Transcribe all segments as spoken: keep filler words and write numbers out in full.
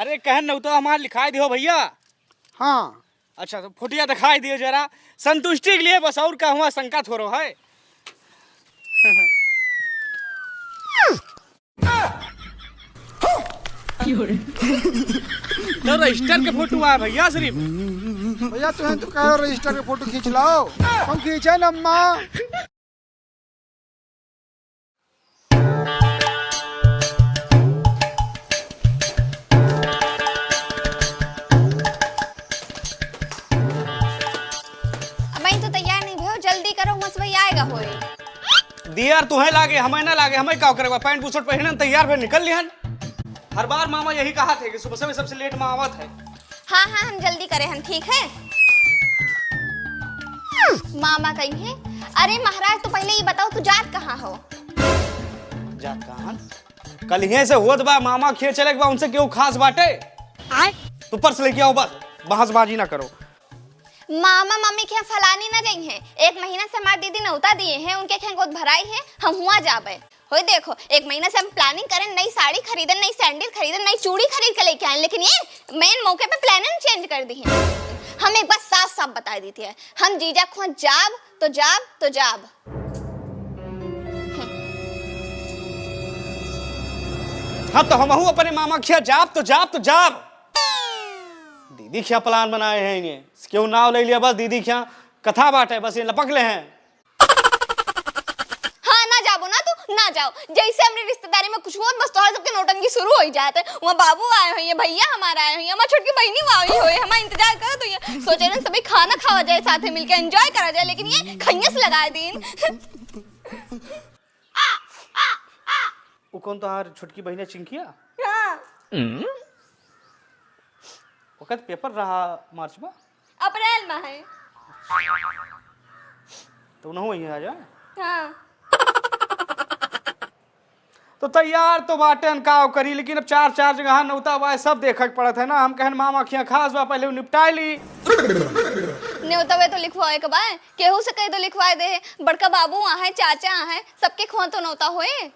अरे कहन नौतवा हमार लिखाई दिहो भइया। हाँ। अच्छा, तो फोटिया दिखाई दियो जरा, संतुष्टि के लिए बस, और का हुआ, शंका थोड़ो है। तो रजिस्टर के फोटो आए भइया सिर्फ। भइया, तुहें तो कहो रजिस्टर के फोटो खींच लाओ, हम खींचे न अम्मा। अब मैं तो तैयार नहीं भइयो, जल्दी करो, मस भाई आएगा होए। दियर तुहें लागे, हमें ना लागे, हमें का करे बा? पैंट बुशर्ट पहिरन, तैयार भे निकल लिहन। हर बार मामा यही कहा थे कि सुबह से सबसे लेट माँ आवत है। हाँ, हाँ, हम जल्दी करे हन, ठीक है? मामा कही है, अरे महाराज, तू पहले ये बताओ, तू जात कहाँ हो? जात कहाँ? कल यहीं से होत बा, मामा खेत चले के बा, उनसे केहू खास बाटे? आय? तू पर्स लेके आओ बस, बहसबाजी ना करो। मामा मामी के यहाँ फलानी ना गई हैं, एक महीना से हमार दीदी नौता दिए हैं, उनके यहाँ गोद भराई है, हम हुआ जाबे। होय देखो, एक महीना से हम प्लानिंग करें, नई साड़ी खरीदन, नई सैंडल खरीदन, नई चूड़ी खरीद के लेके आए, लेकिन ये मेन मौके पे प्लानिंग चेंज कर दी है। हम एक बार साफ साफ बता देती है, हम जीजा खुआ जाब तो जाब तो जाब। हाँ, तो हमहू अपने मामा खिया जाब तो जाब तो जाब। दीदी खिया प्लान बनाए हैं इन्हें, क्यों नाव ले लिया बस, दीदी खिया कथा बाटे बस, ये लपक ले हैं। हाँ, ना जाबो ना तू, ना जाओ। जैसे हमरी रिश्तेदारी में कुछ होत, बस तोहर सबके नौटंकी शुरू होइ जात है। वहाँ बाबू आए होइहैं, भइया हमार आए होइहैं, हमार छोटकी बहिनी आई होइहैं, हमार इंतजार करत होइहैं। सोचे रहन सभी खाना खावा जाए, साथे मिलके एंजॉय करा जाए, लेकिन ये खइयस लगाए दीन। वो कौन तोहार छोटकी बहिन है, चिंकिया? हाँ। वक्त पेपर रहा मार्च में? अप्रैल में है। तो उनहू वहीं आ जा। हाँ। तो तैयार तो बाटेन, का करी, लेकिन अब चार चार जगह नौता बा, सब देखे के पड़त है ना। हम कहन मामा खिया खास बा, पहले उ निपटाए ली। नेवता वे तो लिखवाए के बा, केहू से कह दो लिखवाए दे। बड़का बाबू वहाँ है, चाचा वहाँ है, सबके खुआ तो नौता होए।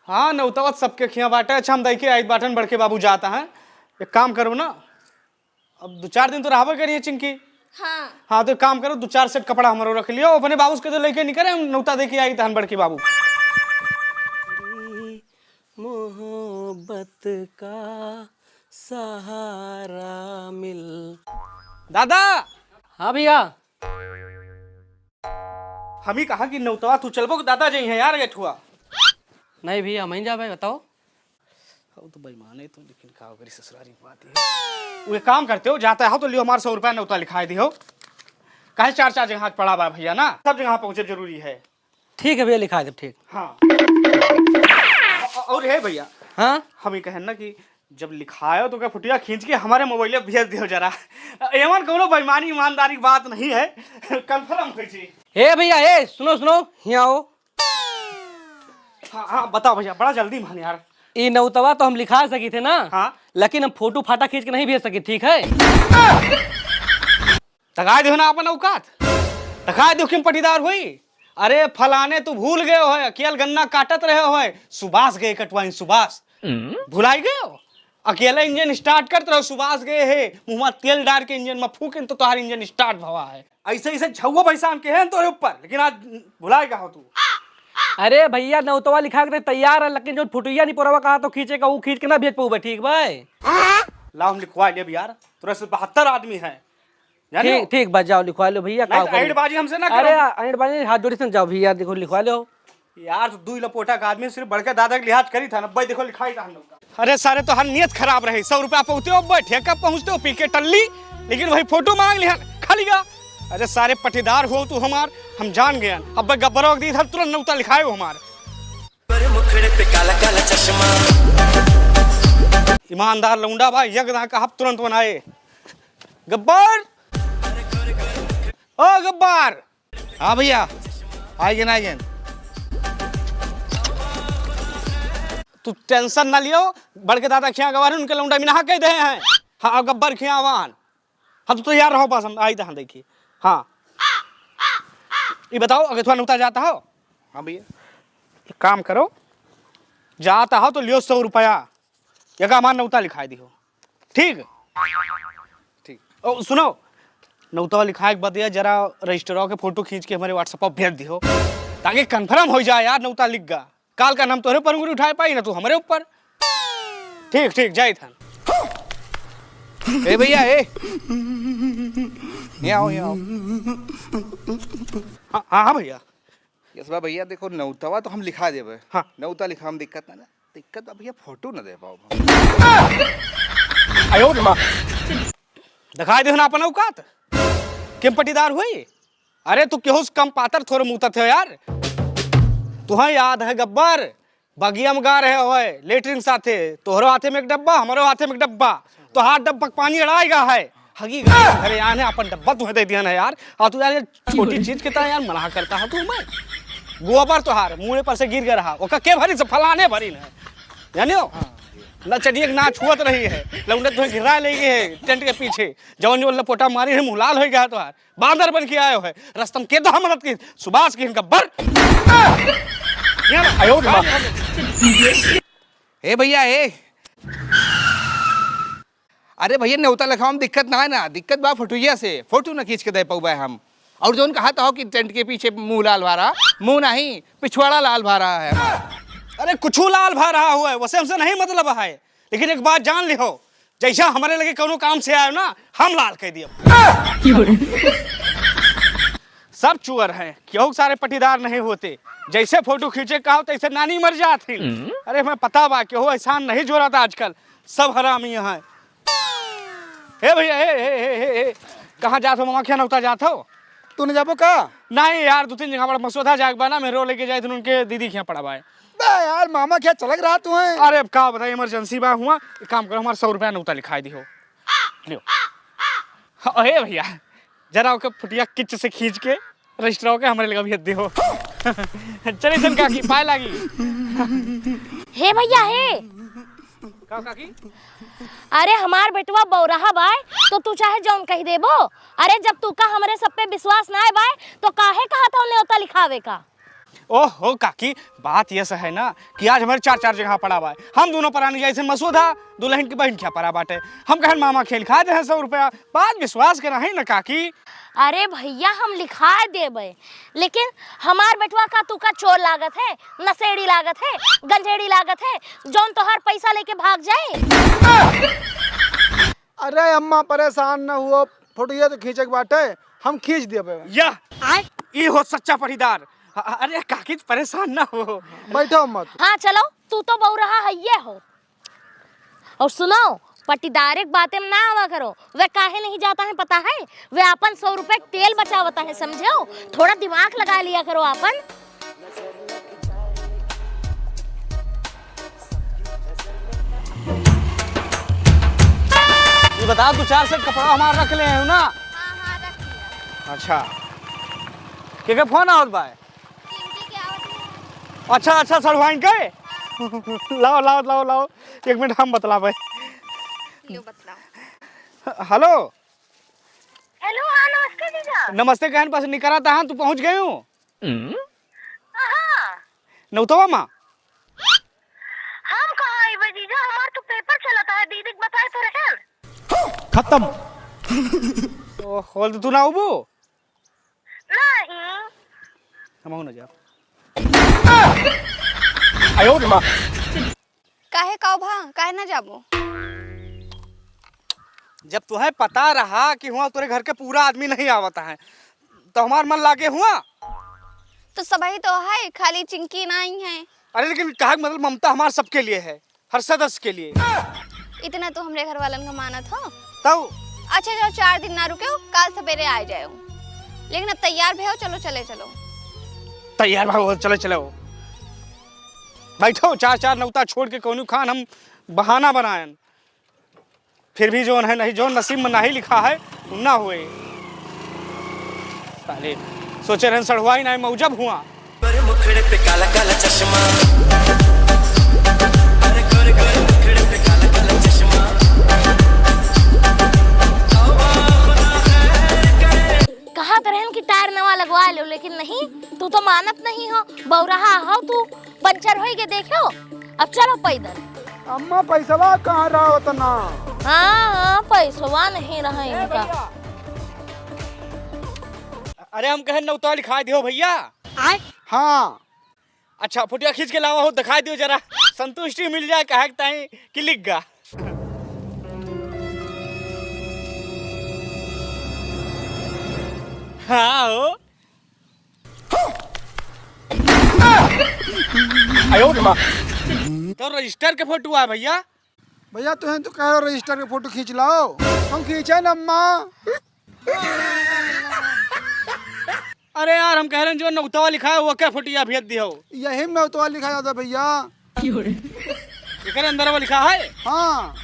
हाँ, नौतवा सबके खिया बाटे। अच्छा, हम दई के आइत बाटन, बड़के बाबू जाता है। एक काम करो ना, अब दो चार दिन तो रहबे करिए चिंकी। हाँ। हाँ, तो एक काम करो, दो चार सेट कपड़ा हमरो रख लियो, अपने बाबू से कह दो लेके निकले, हम नौता दे के आई तहन बड़के बाबू। मोहब्बत का सहारा मिल। दादा। हाँ भइया। हम ही कहा कि नौतवा तू चलबो कि दादा जइहैं यार गेठुआ। नहीं भइया, हम ही जाबे, बताओ। वो तो बेईमान है तू, लेकिन का करी ससुरारी बात है। वो एक काम करते हो, जाता हो तो लियो हमार सौ रुपया नौता लिखाए दिहो। काहे चार चार जगह पड़ा बा भइया ना, सब जगह पहुँचे जरूरी है। ठीक है भइया, लिखाए देब, ठीक। हाँ। अ-, अ-, और है भइया। हाँ? हम ही कहन ना कि जब लिखायो तो का फुटिया खींच के हमारे मोबाइल पे भेज दियो जरा। एमन कौनो बेईमानी ईमानदारी की बात नहीं है, कन्फर्म होइ जी। ए भइया, ए, सुनो, सुनो, हियाँ आओ। हाँ, हाँ, बताओ भइया, बड़ा जल्दी मान यार। ई नौतवा तो हम लिखा सकी थे ना, हाँ। लेकिन हम फोटो फाटा खींच के नहीं भेज सकी, ठीक है? तकाए दिहो ना अपन औकात, तकाए दिहो कि हम पटीदार होई। अरे फलाने, तू भूल गए हो, अकेल गन्ना काटत रहे हो, सुभाष गए कटवाइन, सुभाष। भुलाई गए हो? अकेला इंजन स्टार्ट करत रहो, सुभाष गए है, मुँह में तेल डार के इंजन में फूकिन तो तोहार इंजन स्टार्ट भवा है। ऐसे, ऐसे झउआ भैसान के हैं तोरे ऊपर, लेकिन आज भुलाए का हो तू। अरे भइया, नौतवा लिखा के तैयार है, लेकिन जो फुटुइया नहीं पोरवा कहा तो खींचे का, वो खींच के ना भेज पाऊबे, ठीक भाई? लाओ, हम लिखवा लेब यार, तोरे से बहत्तर आदमी हैं, जाने ठीक, हो? ठीक बा, जाओ लिखवा लो भइया, नहीं का तो करी? अइंठबाजी हमसे ना अरे करो। अइंठबाजी, हाथ जोड़ी से जाओ भइया, देखो लिखवा लो। यार, तू दुई लपोटा का आदमी, सिर्फ बड़के दादा के लिहाज करी था ना, भाई देखो लिखाई था हम लोग का। अरे सारे, तोहार नियत खराब रहे, सौ रुपया पहुँचते हो, भाई ठेका पहुँचते हो, पी के टल्ली, लेकिन वही फोटो मांग लिहा, खा लिया। अरे सारे पटीदार हो तू हमार, हम जान गए। अब भाई गब्बरो के दी था, तुरंत नौता लिखाए हो हमार। पर मुखड़े पे काला काला चश्मा। ईमानदार लौंडा बा, यक ना कहब तुरंत बनाए। गब्बर, ओ गब्बर। हाँ भइया, आइगेन, आइगेन। तू टेंशन ना लियो, बड़के दादा खिया गवार उनके लौंडा मिनहा कह दे हैं। हाँ, अब गब्बर खिया आवान। हाँ, तू तैयार रहो, बस हम आई दहन देखी। हाँ। ये बताओ, अगर थोड़ा नौता जाता हो? हाँ भइया। एक काम करो, जाता हो तो लियो सौ रुपया। यका हमार नौता लिखाइ दिहो। ठीक? ठीक। ओ, सुनो, नौतवा लिखाए के बाद या जरा रजिस्टरवा के फोटो खींच के हमरे WhatsApp पर भेज दिहो, ताकि confirm होइ जाए यार, नौता लिख गा। काल का नाम तोहरे पर उंगली उठाए पाई ना, तू हमरे ऊपर। ठीक, ठीक, जाइत हन। ए भैया, ए। यहाँ आओ, यहाँ आओ। हाँ, हाँ, हाँ भैया। यस बा भैया, देखो, नौतवा तो हम लिखा देबे। हाँ। नौता लिखा हम दिक्कत ना, ना। दिक्कत बा भैया, फोटो ना दे पाओ। आयो रे माँ। दिखाई देहो ना अपन औकात। किम पटीदार हुई? अरे तू केहू से कम पातर थोरे मूतत हो यार। तुहैं याद है गब्बर, बगिया में गा रहे होए, लेटरिन साथे, तोहरो हाथे में एक डब्बा, हमरो हाथे में एक डब्बा, तोहार डब्बा के पानी अड़ाए गा है, हगी गा है, घरे आने अपन डब्बा तुहैं दे दिहन है यार। और तू यार ये छोटी चीज के तरह यार मना करता है तू हमें। गोबर तोहार मूड़े पर से गिर गया रहा, ओका के भरी से फलाने भरी न है, जानियो? नचनिया के नाच हुअत रही है, लौंडे तुहैं घिराए ले गए है टेंट के पीछे, जवन जवन लपोटा मारी है मुँह लाल हो गया तोहार। बांदर बन के आयो है, रस्तम के दहा मदद की, सुभाष की इनका बर। ये ना। आयो रे बाप। ए भैया, ए। अरे भैया, नेवता लिखावा में दिक्कत ना है ना, दिक्कत बा फोटोइया से, फोटो ना खींच के दे पउबे हम। और जौन कहा था कि टेंट के पीछे मुंह लाल भा रहा, मुंह नहीं, पिछवाड़ा लाल भा रहा है हमारा। अरे कुछ लाल भा रहा हुआ है, वैसे हमसे नहीं मतलब है, लेकिन एक बात जान लिहो, जैसा हमरे लगे कौनो काम से आयो ना, हम लाल कह दियो। सब चुअर हैं, केहू के सारे पटीदार नहीं होते। जैसे फोटो खींचे का हो, तैसे नानी मर जात ही। अरे, हमें पता बा, केहू एहसान नहीं जोड़ा था आजकल, सब हरामी हैं। हे भैया, हे, हे, हे, हे, हे, कहाँ जात हो मामा, क्या नौता जात हो? तू न जाबो का? नहीं यार, दो तीन जगह बड़ा मसौदा जाए के बा ना, मेरे लेके जाए थे उनके दीदी के यहाँ पड़ा बा। बे यार, मामा क्या चलक रहा तू है? अरे अब का बताई, इमरजेंसी बा हुआ, एक काम करो, हमारे सौ रुपया नौता लिखाई दिहो। लियो। हाँ, हे भैया, जरा ओके फुटिया किच से खींच के रजिस्टरवा के हमरे लगे भेज दिहो। चली सन काकी, पाए लागी। हे भैया, हे। का काकी? अरे हमार बेटवा बौराहा बाय, तो तू चाहे जौन कह देबो। अरे जब तू का हमरे सब पे विश्वास ना बाय, तो काहे कहत हो नेवता लिखावे का? ओहो काकी, बात यह है ना कि आज हमारे चार चार जगह पड़ा बा। हम दोनों परानी जाइसन मसूदा, दुल्हन की बहन क्या पड़ा बाटे। हम कहन मामा खेल खा दे हैं सौ रुपया, बात विश्वास के रही ना काकी। अरे भैया, हम लिखा देबे, लेकिन हमार बेटवा का तू का चोर लागत है, नशेड़ी लागत है, गंजेड़ी लागत है, जौन तोहार पैसा लेके भाग जाए? अरे अम्मा, परेशान न हुआ, फोटोइया तो खींचे के बाटे, हम खींच देबे। या, आय? ई हो सच्चा पटीदार। अ-, अरे काकी, परेशान ना हो। बैठो अम्मा तू। हाँ, चलो, तू तो बौराहा हइये हो। और सुनो, पटीदारे के बातें में ना आवा करो। वे काहे नहीं जाता है पता है? वे आपन सौ रुपए तेल बचावता है, समझो? थोड़ा दिमाग लगा लिया करो आपन। ये बता, दो चार सेट कपड़ा हमार रख ले हैं ना? हाँ, हाँ, रख लिया। अच्छा, के के फोन आवत बा? पिंकी के आवत है। अच्छा, अच्छा, सड़वाइन के? हाँ। लाओ, लाओ, लाओ, लाओ, एक मिनट हम बतलावे। लो, बतलाओ। हेलो। हेलो, हाँ, नमस्ते जीजा। नमस्ते कहन, बस निकरा तहान, तू पहुँच गयू? कहाँ? नौतवा मा। हम कहाँ अइबे जीजा, हमार तो पेपर चलत है, दीदी के बताए तो रहन। खत्म। ओ, खोल दे, तू ना आबू? नहीं। हम ना जाब। आयो रे माँ। काहे का भा, काहे ना जाबो? जब तुहे पता रहा कि हुआ तोरे घर के पूरा आदमी नहीं आवत है, तो हमार मन लागे हुआ। तो सबही तो है, खाली चिंकी नाहीं है। अरे लेकिन कहे के मतलब ममता हमार सबके लिए है, हर सदस्य के लिए। इतना तो हमरे घर वालन का मानत हो। तब? अच्छा जाओ, चार दिन ना रुके हो, काल सवेरे आ जाओ। लेकिन अब तैयार भी हो, चलो चले चलो। तैयार भाव हो, चले चलो। बैठो, चार चार नौता छोड़ के कौनो खान हम बहाना बनायन। फिर भी जौन है नहीं, जौन नसीब में नहीं लिखा है, उ ना हुए। साले, सोचे रहन सड़वाई ना, मौजब हुआ। गोरे मुखड़े पे काला काला चश्मा, अरे गोरे गोरे मुखड़े पे काला काला चश्मा। कहत रहन कि टायर नवा लगवा लो, लेकिन नहीं, तू तो मानत नहीं हो, बौराहा हो तू, पंचर होई के देखो। अब चलो पैदल। अम्मा, पैसवा कहाँ रहा उतना? हाँ, हाँ, पैसवा नहीं रहा इनका। अरे, हम कहे नौतवा लिखा दियो भइया। हाँ। अच्छा, फोटोवा खींच के लावा हो, दिखाई दियो जरा, संतुष्टि मिल जाए, कहे के ताई कि लिख गा। हाँ हो। आयो रे माँ। तो रजिस्टर के फोटो है भइया। भइया, तुहें तो कह रहे रजिस्टर के फोटो खींच लाओ, हम खींचे न अम्मा। अरे यार, हम कह रहे हैं जो नौतवा लिखा है, वो क्या फोटो भेज दियो। यही में नौतवा लिखा जाता भइया। एकरे अंदर वो लिखा है? हाँ।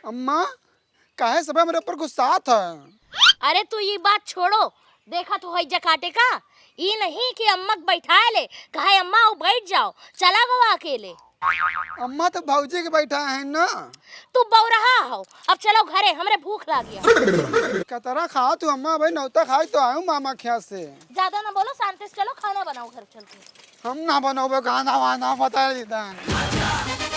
अम्मा, काहे सब हमरे ऊपर गुस्सात है? अरे तू ई बात छोड़ो, देखा तो हैजा काटे का, ई नहीं कि अम्मा के बैठाए ले, कहे अम्मा वो बैठ जाओ, चला गवा अकेले। अम्मा तो भौजी के बैठा है ना। तू बौरहा हो, अब चलो घरे, हमरे भूख लाग गया। कतरा खा तू अम्मा, भाई नौता खाई तो आऊँ मामा ख्या से। ज्यादा ना बोलो, शांति से चलो, खाना बनाओ घर चल के। हम ना बनाओ खाना वाना, बता देता है।